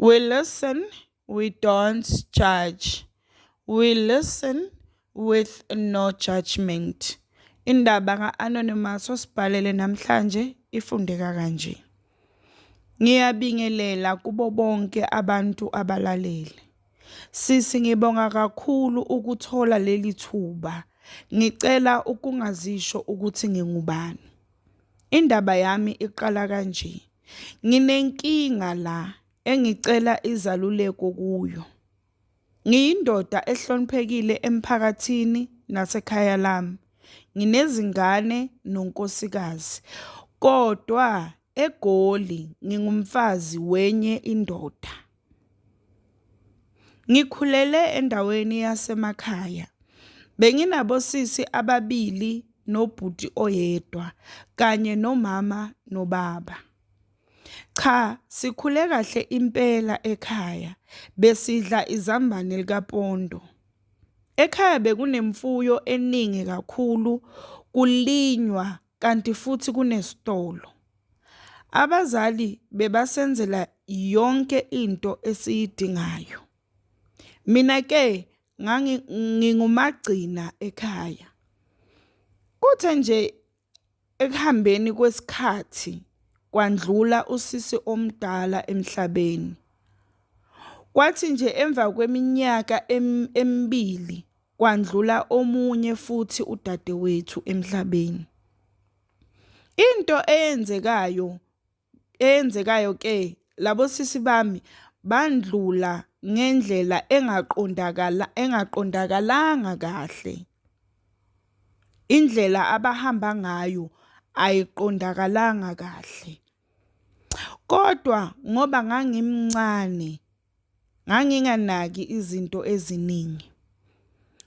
We listen, we don't judge. We listen with no judgment. Indaba ka-Anonymous osibhalele namhlanje ifundeka kanje. Ngiyabingelela kubo bonke abantu abalalele. Sisi ngibonga kakhulu ukuthola leli thuba. Ngicela ukungazisho ukuthi ngingubani. Indaba yami iqala kanje. Nginenkinga la engicela izaluleko kuyo. Ngiyindoda ehloniphekile emphakathini nasekhaya lami. Nginezingane nonkosikazi. Kodwa eGoli ngingumfazi wenye indoda. Ngikhulele endaweni yasemakhaya. Benginabosisi ababili nobhuti oyedwa kanye nomama nobaba. Cha, sikhule kahle impela ekhaya. Besidla izambane likapondo. Ekhaya bekunemfuyo eningi kakhulu, kulinywa kanti futhi kunesitolo. Abazali bebasenzela yonke into esiyidingayo. Mina ke ngingumagcina ekhaya. Kuthe nje ekuhambeni kwesikhathi kwandlula usisi omdala emhlabeni. Kwathi nje emva kweminyaka emibili kwandlula omunye futhi udadewethu emhlabeni. Into eyenzekayo eyenzekayo ke labo sisi bami bandlula ngendlela engaqondakala engaqondakalanga kahle. Indlela abahamba ngayo ayiqondakalanga kahle. Kodwa ngoba ngangimncane Nganginganaki izinto eziningi.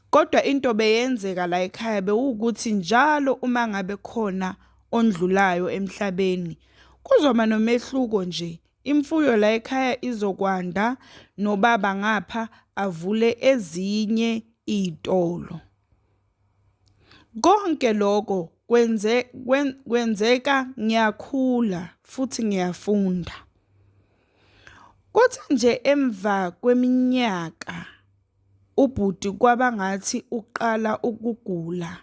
Kodwa into beyenzeka la ekhaya bewukuthi njalo uma ngabe khona ondlulayo emhlabeni, kuzoba nomehluko nje, imfuyo la ekhaya izokwanda nobaba ngapha avule ezinye iy'tolo. Konke lokho kwenze kwenzeka ngiyakhula futhi ngiyafunda. Kuthe nje emva kweminyaka ubhuti kwaba ngathi uqala ukugula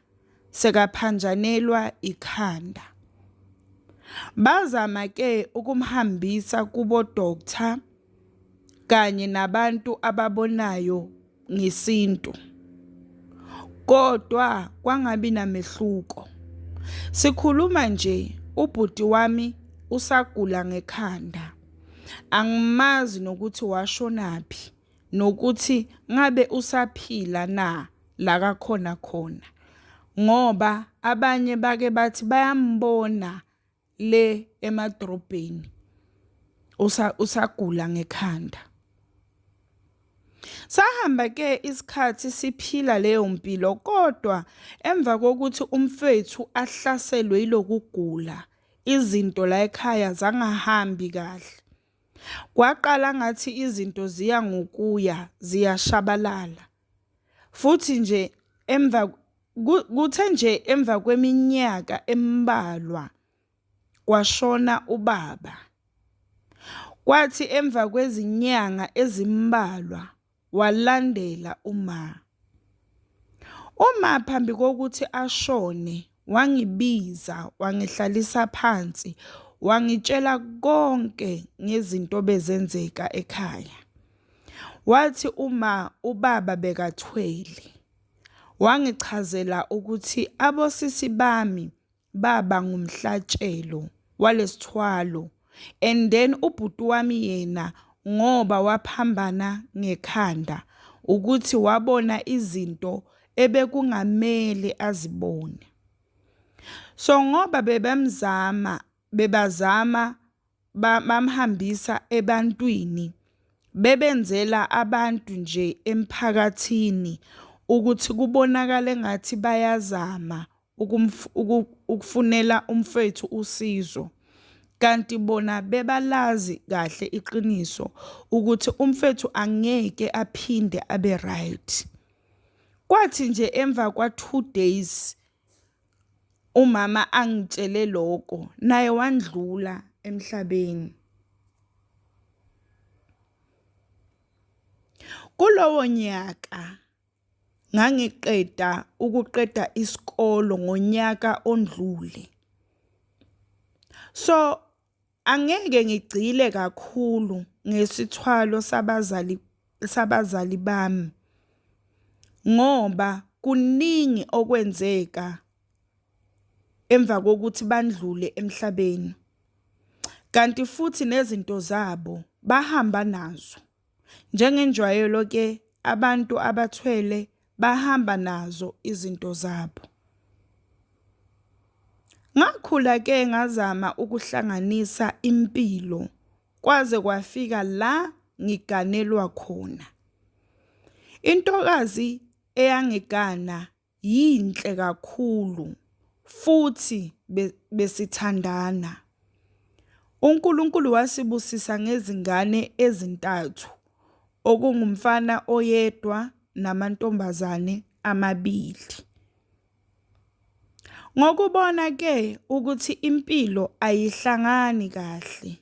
sekaphanjanelwa ikhanda. Bazama ke ukumhambisa kubo doctor kanye nabantu ababonayo ngesintu kodwa kwangabi namehluko. Sikhuluma nje ubhuti wami usagula ngekhanda. Angimazi nokuthi washonaphi nokuthi ngabe usaphila na la kakhona khona ngoba abanye bake bathi bayambona le emadrobheni usagula ngekhanda. Sahamba ke isikhathi siphila leyo mpilo kodwa emva kokuthi umfwethu ahlaselwe yilokugula izinto la ekhaya zangahambi kahle. Kwaqala ngathi izinto ziya ngokuya ziyashabalala. Futhi nje emva kuthe nje emva kweminyaka embalwa kwashona ubaba. Kwathi emva kwezinyanga ezimbalwa walandela uma. Uma phambi kokuthi ashone wangibiza wangihlalisa phansi wangitshela konke ngezinto bezenzeka ekhaya. Wathi uma ubaba bekathwele wangichazela ukuthi abosisi bami baba ngumhlatshelo walesithwalo and then ubhuti wami yena ngoba waphambana ngekhanda ukuthi wabona izinto ebekungamele azibone. So ngoba bebemzama bebazama bamhambisa ebantwini bebenzela abantu nje emphakathini ukuthi kubonakale ngathi bayazama ukufunela umfwethu usizo kanti bona bebalazi kahle iqiniso ukuthi umfwethu angeke aphinde abe right. Kwathi nje emva kwa-two days umama angitshele loko naye wandlula emhlabeni. Kulowo nyaka ngangiqeda ukuqeda isikolo ngonyaka ondlule. So angeke ngigxile kakhulu ngesithwalo sabazali sabazali bami ngoba kuningi okwenzeka emva kokuthi bandlule emhlabeni. Kanti futhi nezinto zabo bahamba nazo. Njengenjwayelo ke abantu abathwele bahamba nazo izinto zabo. Ngakhula ke ngazama ukuhlanganisa impilo kwaze kwafika la ngiganelwa khona. Intokazi eyangigana yinhle kakhulu futhi besithandana. UNkulunkulu wasibusisa ngezingane ezintathu, okungumfana oyedwa namantombazane amabili. Ngokubona ke ukuthi impilo ayihlangani kahle,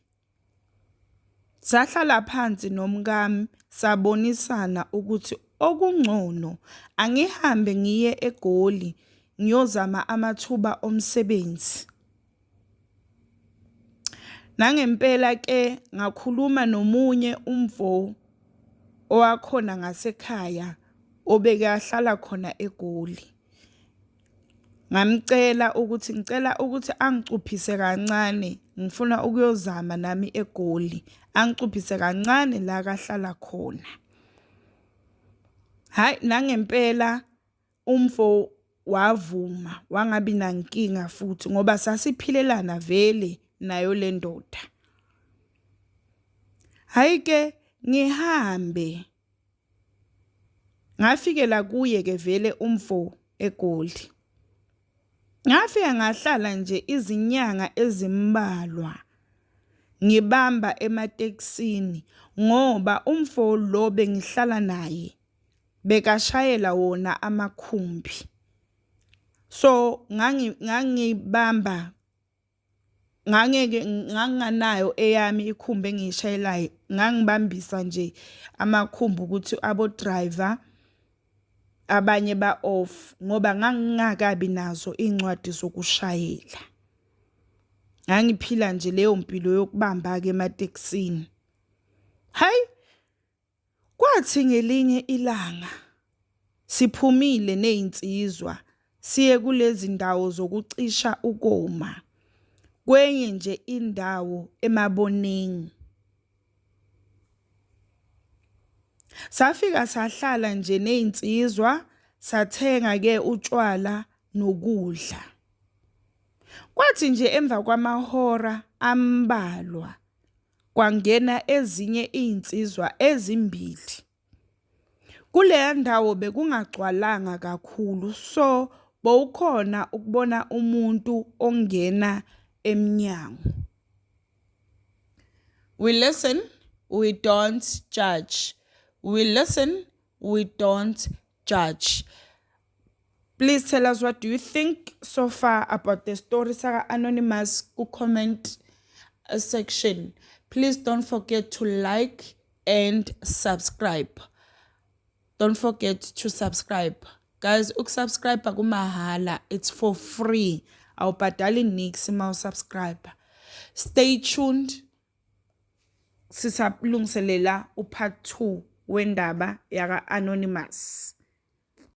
Sahlala phansi nomkami sabonisana ukuthi okungcono angihambe ngiye eGoli ngiyozama amathuba omsebenzi. Nangempela ke ngakhuluma nomunye umfo owakhona ngasekhaya obekahlala khona eGoli. Ngamcela ukuthi ngicela ukuthi angicuphise kancane ngifuna ukuyozama nami eGoli, angicuphise kancane la kahlala khona. Hhayi nangempela umfo wavuma wangabi nankinga futhi ngoba sasiphilelana vele nayo le ndoda. Hhayi-ke ngihambe Ngafikela kuye ke vele umfo eGoli. Ngafika ngahlala nje izinyanga ezimbalwa ngibamba ematekisini ngoba umfo lo bengihlala naye bekashayela wona amakhumbi. So ngangibamba Ngangeke nganginganayo eyami ikhumbi engiyishayelayo, ngangibambisa nje amakhumbi ukuthi abo-driver abanye ba-off ngoba ngangingakabi nazo iy'ncwadi zokushayela. Ngangiphila nje leyo mpilo yokubamba-ke ematekisini. Hhayi! Kwathi ngelinye ilanga siphumile nezinsizwa siye kulezi ndawo zokucisha ukoma, kwenye nje indawo eMaboneng. Safika sahlala nje nezinsizwa sathenga-ke utshwala nokudla. Kwathi nje emva kwamahora ambalwa kwangena ezinye izinsizwa ezimbili. Kuleya ndawo bekungagcwalanga kakhulu so bowukhona ukubona umuntu ongena emnyango. We listen, we don't judge. We listen, we don't judge. Please tell us what do you think so far about the story saka Anonymous ku comment uh, section. Please don't forget to like and subscribe. Don't forget to subscribe. Guys, ukusubscribe kumahala, it's for free. Awubhadali nix uma usubscribe. Stay tuned. Sisalungiselela upart 2 wendaba yaka Anonymous.